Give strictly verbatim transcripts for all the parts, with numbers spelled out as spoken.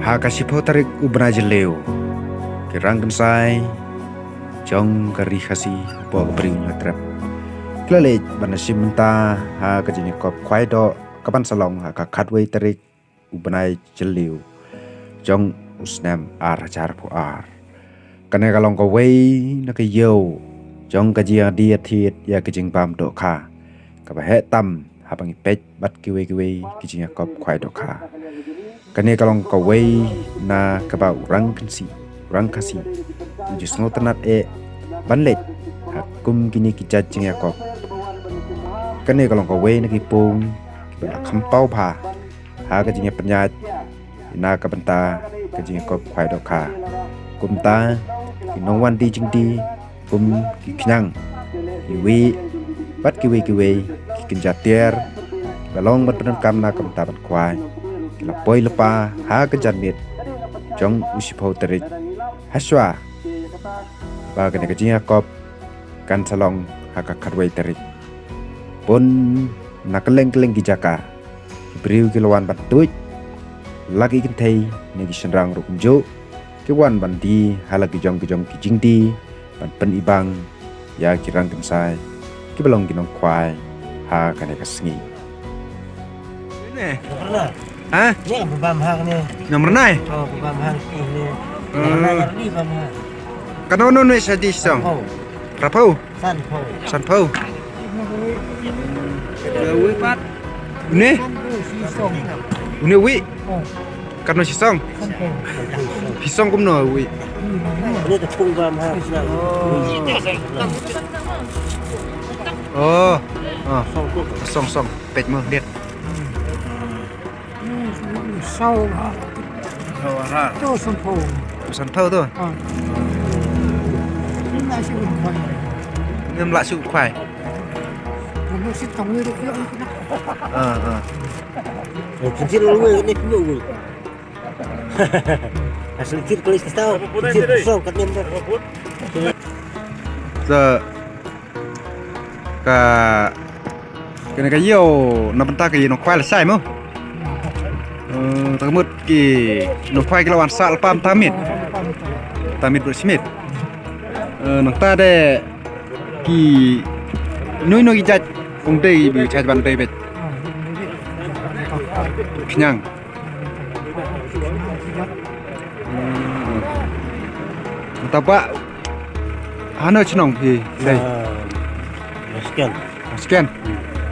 Ha ka shiphew tarik u bnai Jylliew, ki rangkynsai jong ka Ri Khasi hapoh ka Bri u Hynñiewtrep ki la leit ban shim bynta ha ka jingïakop khwai doh kaban sa long ha ka khatwei tarik u bnai Jylliew jong u snem ar hajar arphew ar. Kane ka long kawei na ka ïew jong ka jingïadie thied ïa ka jingbam dohkha kaba heh tam haba ngi peit bad kiwei kiwei ki jingïakop khwai dohkha. Kane ka long kawei na kaba u rangkynsai, u rangkhasi u ju sngewtynnat eh ban leit ha kum kine ki jait jingïakop. Kane ka long kawei na ki pung kiba la kham paw bha ha ka jingïapynïaid na ka bynta ka jingïakop khwai dohkha. Kumta ki nongwan die jingdie kum ki khñiang, ki wieh bad kiwei kiwei, ki kynja tiar kiba long ban pyndonkam na ka bynta ban khwai ki la poi lypa ha ka janmiet jong u shiphew tarik, hashwa ba kane ka jingïakop kan sa long ha ka khatwei tarik. Bun na kylleng kylleng ki jaka ki briew ki la wan ban tuid, la ki kynthei ne ki shynrang ruh kumjuh ki wan ban die ha la ki jong ki jong ki jingdie ban pynibang ïa ki rangkynsai kiba long ki nongkhwai ha kane ka sngi. Ne. Ha? Ni ba bam ha kane. Namar nai? Oh, ba bam ha kane. Hmm. Namar nai, ngar di bam ha. Kano no ne sa di song? Oh. Rapau? Sanpau. Sanpau. Une? Une wi? Kano shisong? Shisong kumno wi? Ini tepung bam ha. Oh. Ah. Song song. Pet mo lihat. Saw ha. Saw ha. To san pho. San pho to. Ha. Ni na shi un khwai. Ngam la shi un khwai. Ngam shi tong ni. Ah, ah. Oh, kincir lu ni ni lu. Asal kir kelis kestau, kir kosong kat ni. Sa Ka, kane ka ïew na bynta ki nongkhwai lashai mo. Eh, ta ka mut ki nongkhwai ki la wan sah lypa mynta miet. Mynta miet bad shi miet. Eh, nangta de kino kino ki jait ong dei, bi jait ban dei beit. Khñiang. Hmm. Mynta ba hano shnong phi dei? Ah, Sken. Sken.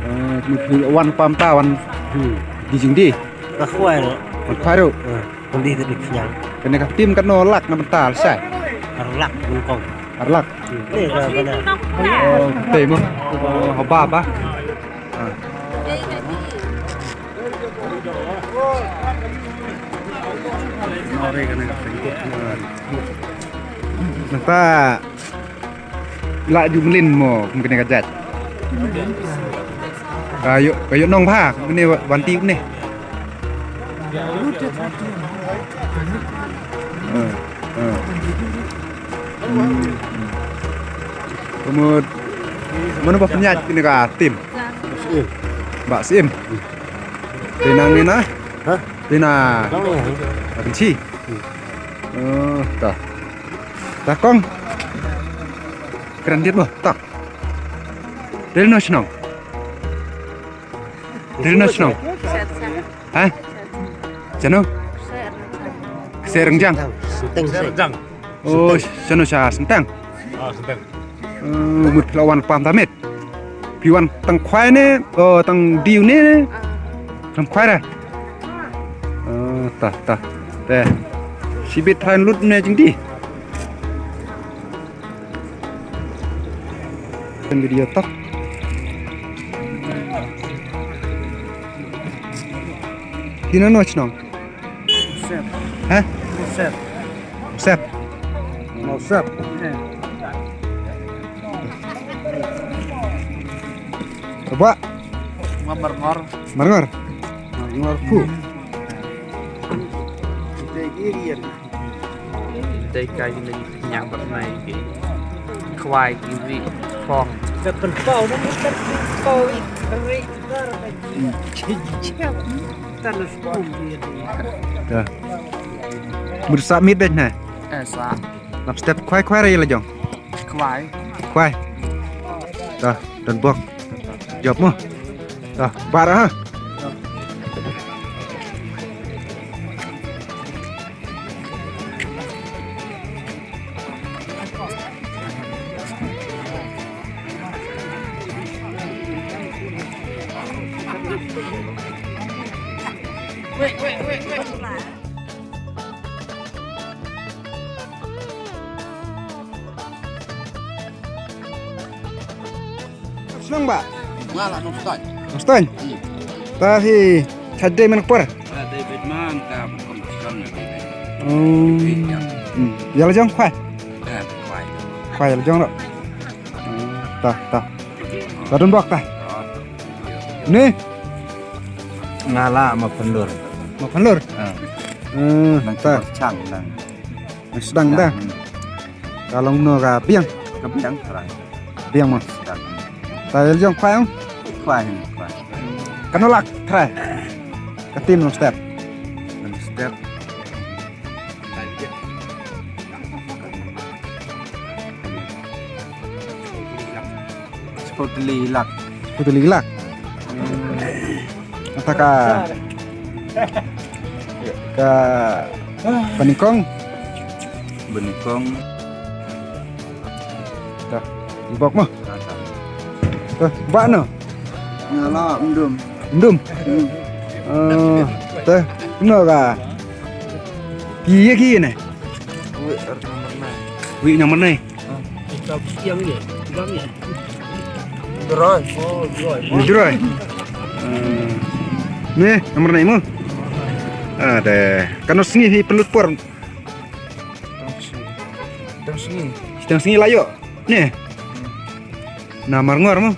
Hmm. Eh, phi wan lypa mynta wan. Hmm. Die jingdie. Ka khwai ruh. Wan khwai ruh. Eh, wan die te die khñiang. Kane ka team katno lak na bynta lashai? Ar lak nyngkong. Ar lak. Hmm. Ni ka bana. Oh, te mo. Oh, haba ba. Ah. Nangta la ju mlien mo kum kane ka jait. Ka ïoh, ka ïoh nong bha kum kane, wan die kumne. Eh, eh. Hmm, hmm. Kumut, mano ba pynïaid kane ka team? Syiem. Bah Syiem. Te nang ne na? Ha? Te na. Nang ne. Ba Kynshi. Hmm. Oh, ta. Ta kong. Kren dit mo, ta. Te no shnong. Te no shnong. Ha? Shano? Kse Ryngjang. Senteng. Oh, shano sha Senteng? Ah, Senteng. Eh, mut phi la wan lypa mynta miet. Phi wan tang khwai ne, oh, tang die ne. Tang khwai ra. Oh, ta, ta. Te. Shibit thain lut ne jingdie. Kan video tok. Phi na no shnong? Sep. Ha? Sep. Sep. Mau sep. Coba. Marngor. Marngor. Marngor pu. Kita irian. Dei ka ïing, ïing bad nai ki khwai ki ri phong. Ka pynpaw na ka pynpaw i ri dar ka. Tan na skum dia. Ka. Mut sa miet bad na. Eh, sa. Lap step khwai khwai re la jong. Khwai. Khwai. Ta, don bok. Jop mo. Ta, bar ha. Shnong ba? Nga la Nongstoiñ. Nongstoiñ. Hmm. Ta hi chadre men por. Ah, David man ta bukan bukan. Hmm. Iya. Hmm. Ya la jong khwai. Ya, khwai. Khwai ya la jong ro. Hmm. Ta, ta. Ta don bok ta. Ni. Nga la ma Phanlur. Ma Phanlur. Ah. Hmm. Nang ta. Chang nang. Nang sdang ta. Hmm. Ka long no ka biang. Ka biang trai. Biang mo. Sdang. Ta ya la jong khwai ong. Khwai, khwai. Kano lak trai. Ka tin long step. Long step. Sport li lak. Sport li lak. Ata ka, ka panyngkong. Panyngkong. Ta, bok mo. Ta, ba no. Nga la Mdum. Mdum. Hmm. Eh, ta, no ka. Ki ye ki ne. Wi, er, nomor nine. Wi, nomor nine. Droi. Droi. Hmm. Ni, nomor nine mo. Ada. Kano sngi hi pynlut por. Tang sngi. Tang sngi. Tang sngi la ïoh. Ni. Na mar ngor mo.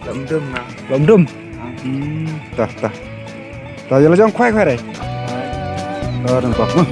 Lom dum na. Lom dum. Hmm, ta, ta. Ta ya la jong khwai khwai re. Ta dang kok mo.